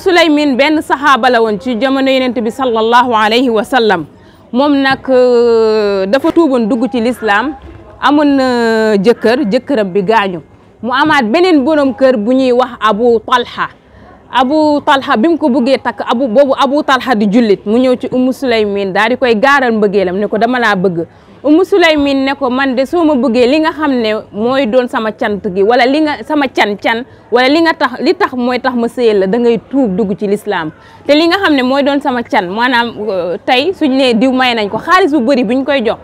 Sulaymin benn saxaaba la woon ci jamono Yonent bi sallallahu alayhi wa sallam moom nag dafa tuuboon dugg ci lislaam amoon na jëkkëram bi gaañu mu amaat beneen borom kër bu ñuy wax Abu Talha bi mu ko bëggee takk Abu Talha di jullit mu ñëw ci Sulaymin daal di koy gaaral mbëggeelam ne ko dama laa bëgg Sulaymin ne ko man de soo ma bëggee li nga xam ne mooy doon sama cant gi wala li nga sama can wala li tax mooy tax ma sëyal la da ngay tuub dugg ci lislaam te li nga xam ne mooy doon sama can maanaam tey suñ ne diw may nañ ko xaalis bu bëri buñ koy jox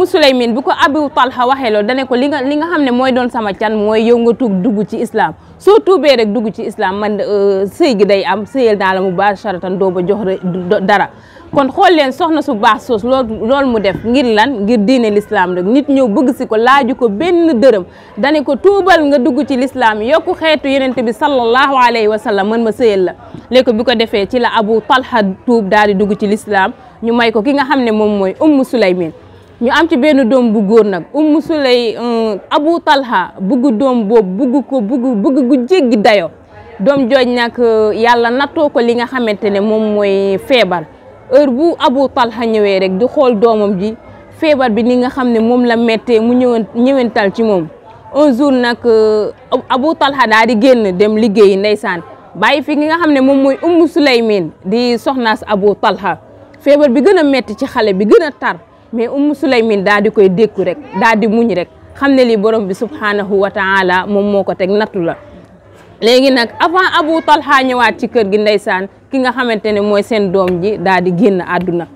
Sulaymin bu ko Abu Talha waxee loolu dane ko li nga xam ne mooy doon sama can mooy yow nga tuub dugg ci islam soo tuubee rek dugg ci islam man sëy gi day am sëyal naa la mubasharatan doo ba jox dara kon xool leen soxna su baax soos loolu mu def ngir lan ngir diine l'islam rek nit ñëw bëgg si ko laaju ko benn dërëm dane ko tuubal nga dugg ci l'islam yokku xeetu Yonent bi sallallahu alayhi wa sallam man ma sëyal la léegi bi ko defee ci la Abu Talha tuub daal di dugg ci l'islam ñu may ko ki nga xam ne moom mooy Sulaymin ñu am ci benn doom bu góor nag Abu Talha bugg doom boobu bugg gu jéggi dayo doom jooj nag yàlla nattoo ko li nga xamante ne moom mooy feebar heure bu Abu Talha ñëwee rek di xool doomam ji feebar bi ni nga xam ne moom la méttee mu ñëwental ci moom un jour nag Abu Talha daal di génn dem liggéeyi ndeysaan bàyyi fi nga xam ne moom mooy Sulaymin di soxnaas Abu Talha feebar bi gën a métti ci xale bi gën a tar mais Sulaymin daal di koy dékku rek daal di muñ rek xam ne lii borom bi subhanahu wa taala moom moo ko teg nattu la léegi nag avant Abu Talha ñëwaat ci kër gi ndeysaan ki nga xamante ne mooy seen doom ji daal di génn àdduna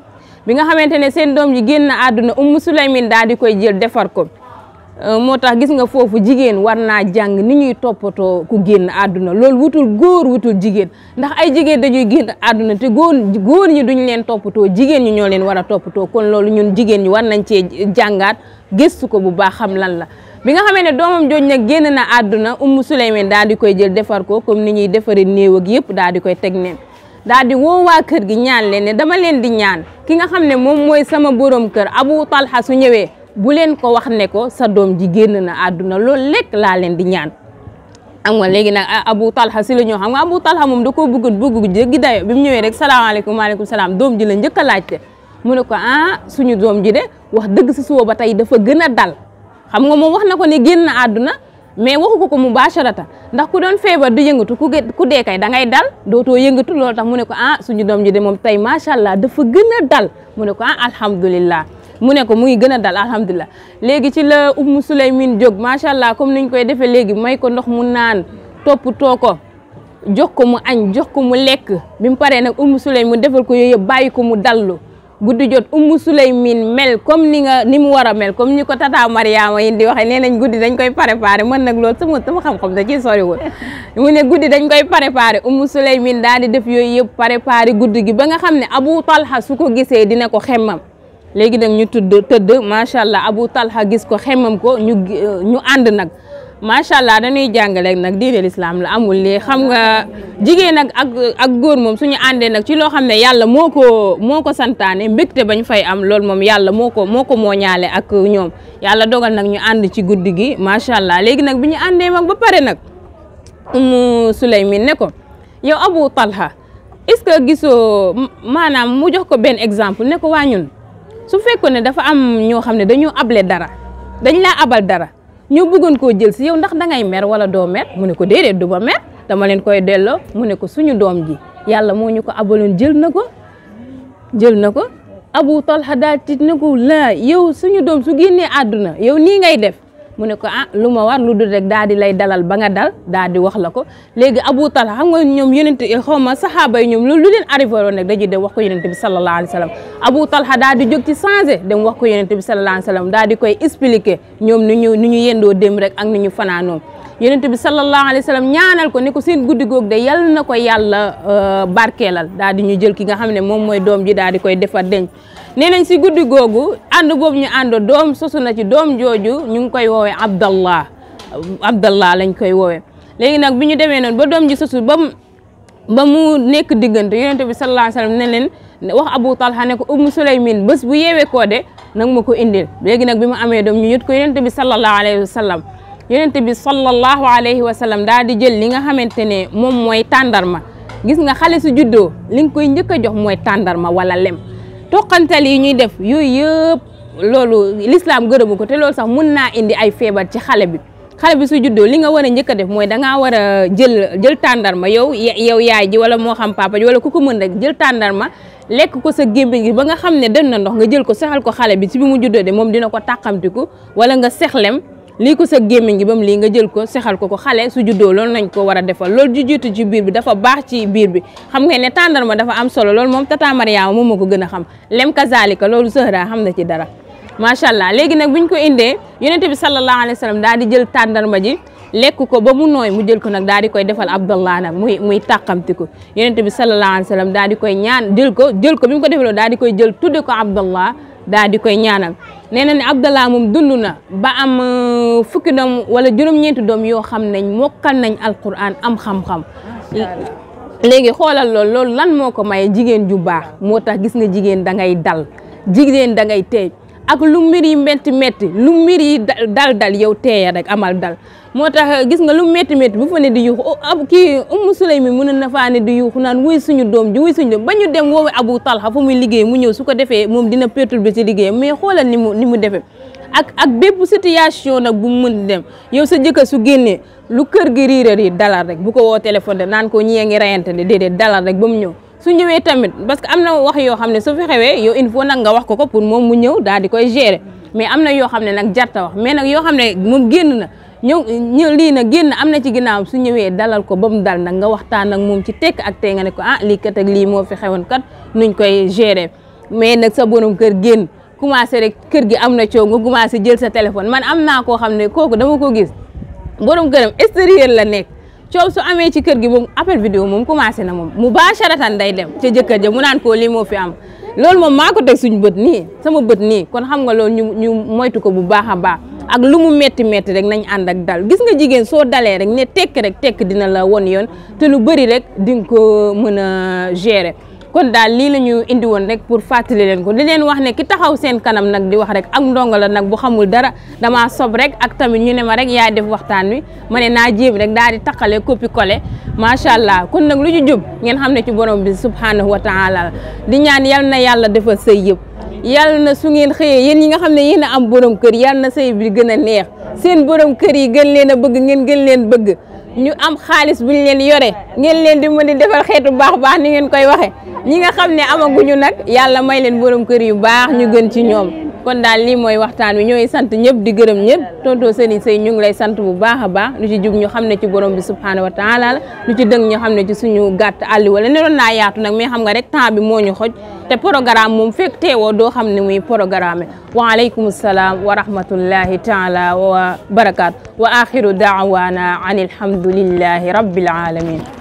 bi nga xamante ne seen doom ji génn àdduna Sulaymin daal di koy jël defar ko moo tax gis nga foofu jigéen war naa jàng ni ñuy toppatoo ku génn àdduna loolu wutul góor wutul jigéen ndax ay jigéen dañuy génn àdduna te góor ñi duñ leen toppatoo jigéen ñi ñoo leen war a toppatoo kon loolu ñun jigéen ñi war nañ cee jàngaat gëstu ko bu baax xam lan la bi nga xamee ne doomam jooj nag génn na àdduna Sulaymin daal di koy jël defar ko comme ni ñuy defaree néew ak yëpp daal di koy teg neen daal di woo waa kër gi ñaan leen ne dama leen di ñaan ki nga xam ne moom mooy sama borom kër Abu Talha su ñëwee bu leen ko wax ne ko sa doom ji génn na àdduna loolu lekk laa leen di ñaan am nga léegi nag Abu Talha si la ñoo xam nga Abu Talha moom da koo bëgg jéggi dayo bi mu ñëwee rek salaamaaleykum maaleykum salaam doom ji la njëkk a laajte mu ne ko suñu doom ji de wax dëgg si suba ba tey dafa gën a dal xam nga moom wax na ko ne génn na àdduna mais waxu ko mubasharata ndax ku doon feebar du yëngatu ku dee kay da ngay dal dootoo yëngatu loolu tax mu ne ko suñu doom ji de moom tey macha allah dafa gën a dal mu ne ko alhamdulillah mu ne ko mu ngi gën a dal alhamdulilah léegi ci la Sulaymin jóg macha allah comme niñ koy defee léegi may ko ndox mu naan toppatoo ko jox ko mu añ jox ko mu lekk bi mu paree nag Sulaymin mu defal ko yooyu yëpp bàyyi ko mu dallu guddi jot Sulaymin mel comme ni mu war a mel comme ni ko tata Mariama yi di waxee nee nañ guddi dañ koy préparé man nag loolu sama xam-xam da ciy soriwul mu ne guddi dañ koy préparé Sulaymin daal di def yooyu yëpp préparé guddi gi ba nga xam ne Abu Talha su ko gisee dina ko xemmam léegi nag ñu tëdd macha allah Abu Talha gis ko xemmam ko ñu ànd nag macha allah dañuy jàngale nag diine l'islam la amul lii xam nga jigéen ak góor moom suñu àndee nag ci loo xam ne yàlla moo ko santaane mbégte bañ fay am loolu moom yàlla moo ko mooñaale ak ñoom yàlla dogal nag ñu ànd ci guddi gi macha allah léegi nag bi ñu àndee mag ba pare nag Sulaymin ne ko yow Abu Talha est-ce que gisoo maanaam mu jox ko benn exemple ne ko waa ñun su fekkoon ne dafa am ñoo xam ne dañoo able dara dañ laa abal dara ñoo bëggoon koo jël si yow ndax dangay mer wala doo mer mu ne ko déedéet du ma mer dama leen koy delloo mu ne ko suñu doom ji yàlla moo ñu ko abaloon jël na ko Abu Talha daal tiit ne ko laa yow suñu doom su génnee àdduna yow nii ngay def mu ne ko lu ma war lu dul rek daal di lay dalal ba nga dal daal di wax la ko léegi Abu Talha xam nga ñoom yonent xaw ma saxaaba yi ñoom lu leen arrivé woon nag dañuy dem wax ko yonent bi sallallahu alayhi wa sallam Abu Talha daal di jóg ci changé dem wax ko yonent bi sallallahu alayhi wa sallam daal di koy expliqué ñoom ni ñu yendoo dem rek ak ni ñu fanaanoo yonent bi sallallahu alayhi wa sallam ñaanal ko ne ko seen guddi goog de yal na ko yàlla barkeelal daal di ñu jël ki nga xam ne moom mooy doom ji daal di koy defar denc nee nañ si guddi googu ànd boobu ñu ànd doom sosu na ci doom jooju ñu ngi koy woowee Abdallah lañ koy woowee léegi nag bi ñu demee noonu ba doom ji sosu ba mu nekk diggante yonent bi sallallahu alayhi wa sallam ne leen wax Abu Talha ne ko Sulaymin bés bu yeewee koo de nag ma ko indil léegi nag bi mu amee doom ñu yët ko yonent bi sallallahu alayhi wa sallam yonent bi sallallahu alayhi wa sallam daal di jël li nga xamante ne moom mooy tàndarma gis nga xale su juddoo li nga koy njëkk a jox mooy tàndarma wala lem toqantal yi ñuy def yooyu yëpp loolu l'islam gërëmu ko te loolu sax mun naa indi ay feebar ci xale bi su juddoo li nga war a njëkk a def mooy dangaa war a jël tàndarma yow yaay ji wala moo xam papa ji wala ku ko mën rek jël tàndarma lekk ko sa gémmiñ gi ba nga xam ne dem na ndox nga jël ko sexal ko xale bi ci bi mu juddoo de moom dina ko tàqamtiku wala nga sexlem lii ko sa gémmiñ gi bam lii nga jël ko sexal ko xale su juddoo loolu nañ ko war a defal loolu ju jiitu ci biir bi dafa baax ci biir bi xam nga ne tàndarma dafa am solo loolu moom tata Mariama moom moo ko gën a xam lem kazalika loolu Zahra xam na ci dara macha allah léegi nag buñ ko indee yonent bi sallallahu alayhi wa sallam daal di jël tàndarma ji lekk ko ba mu nooy mu jël ko nag daal di koy defal Abdallah nag muy tàqamti ko yonent bi sallallahu alayhi wa sallam daal di koy ñaan jël ko bi mu ko defaloo daal di koy jël tudde ko Abdallah daal di koy ñaanal nee na ne Abdallah moom dund na ba am fukki doom wala juróom-ñeenti doom yoo xam ne mokkal nañ alquran am xam-xam léegi xoolal loolu lan moo ko maye jigéen ju baax moo tax gis nga jigéen da ngay dal jigéen da ngay teey ak lu mbir yi métti lu mbir yi dal yow teeya rek amal dal moo tax gis nga lu métti bu fa ne di yuuxu kii Ummu Sulaym mën na faa ne di yuuxu naan wuy suñu doom ji wuy suñu doom ba ñu dem woowe Abu Talha fa muy liggéey mu ñëw su ko defee moom dina perturber ci liggéey mais xoolal ni mu defee ak bépp situation nag bu mu mën dem yow sa jëkkër su génnee lu kër gi riir dalal rek bu ko woo téléphone de naan ko ñii ngi rayante de déedéet dalal rek ba mu ñëw su ñëwee tamit parce que am na wax yoo xam ne su fi xewee yow il faut nag nga wax ko pour moom mu ñëw daal di koy gérer mais am na yoo xam ne nag jarta wax mais nag yoo xam ne moom génn na ñëw lii nag génn am na ci ginnaaw su ñëwee dalal ko ba mu dal nag nga waxtaan ak moom ci tekk ak tey nga ne ko lii kat ak lii moo fi xewoon kat nuñ koy gérer mais nag sa borom kër génn commencé rek kër gi am na coow nga commencé jël sa téléphone man am naa koo xam ne kooku dama ko gis borom këram extérieur la nekk coow su amee ci kër gi moom appel vidéo moom commencé na moom mubasharatan day dem ca jëkkër ja mu naan ko lii moo fi am loolu moom maa ko teg suñu bët nii sama bët nii kon xam nga loolu ñu moytu ko bu baax a baax ak lu mu métti rek nañ ànd ak dal gis nga jigéen soo dalee rek ne tekk dina la won yoon te lu bëri rek di nga ko mën a gérer kon daal lii la ñu indi woon rek pour fàttali leen ko di leen wax ne ki taxaw seen kanam nag di wax rek ak ndongo la nag bu xamul dara damaa sob rek ak tamit ñu ne ma rek yaay def waxtaan wi ma ne naa jéem rek daal di taqale copie collé macha allah kon nag lu ci jub ngeen xam ne ci borom bi subhanahu wa taala di ñaan yal na yàlla defal sëy yëpp yal na su ngeen xëyee yéen ñi nga xam ne yéen a am borom kër yal na sëy bi gën a neex seen borom kër yi gën leen a bëgg ngeen gën leen bëgg ñu am xaalis buñ leen yore ngeen leen di mën di defal xeetu baax ni ngeen koy waxe ñi nga xam ne amaguñu nag yàlla may leen borom kër yu baax ñu gën ci ñoom kon daal lii mooy waxtaan wi ñooy sant ñëpp di gërëm ñëpp tonton Serigne Seye ñu ngi lay sant bu baax a baax lu ci jug ñu xam ne ci borom bi subhanahu wa taala la lu ci dëng ñu xam ne ci suñu gàtt àlli wala ne doon naa yaatu nag mais xam nga rek temps bi moo ñu xoj te programme moom fekk teewoo doo xam ne muy programme wa aleykum salaam wa rahmatullahi taala wa barakaatu wa axiru daawana an alhamdulillahi rabbil alamin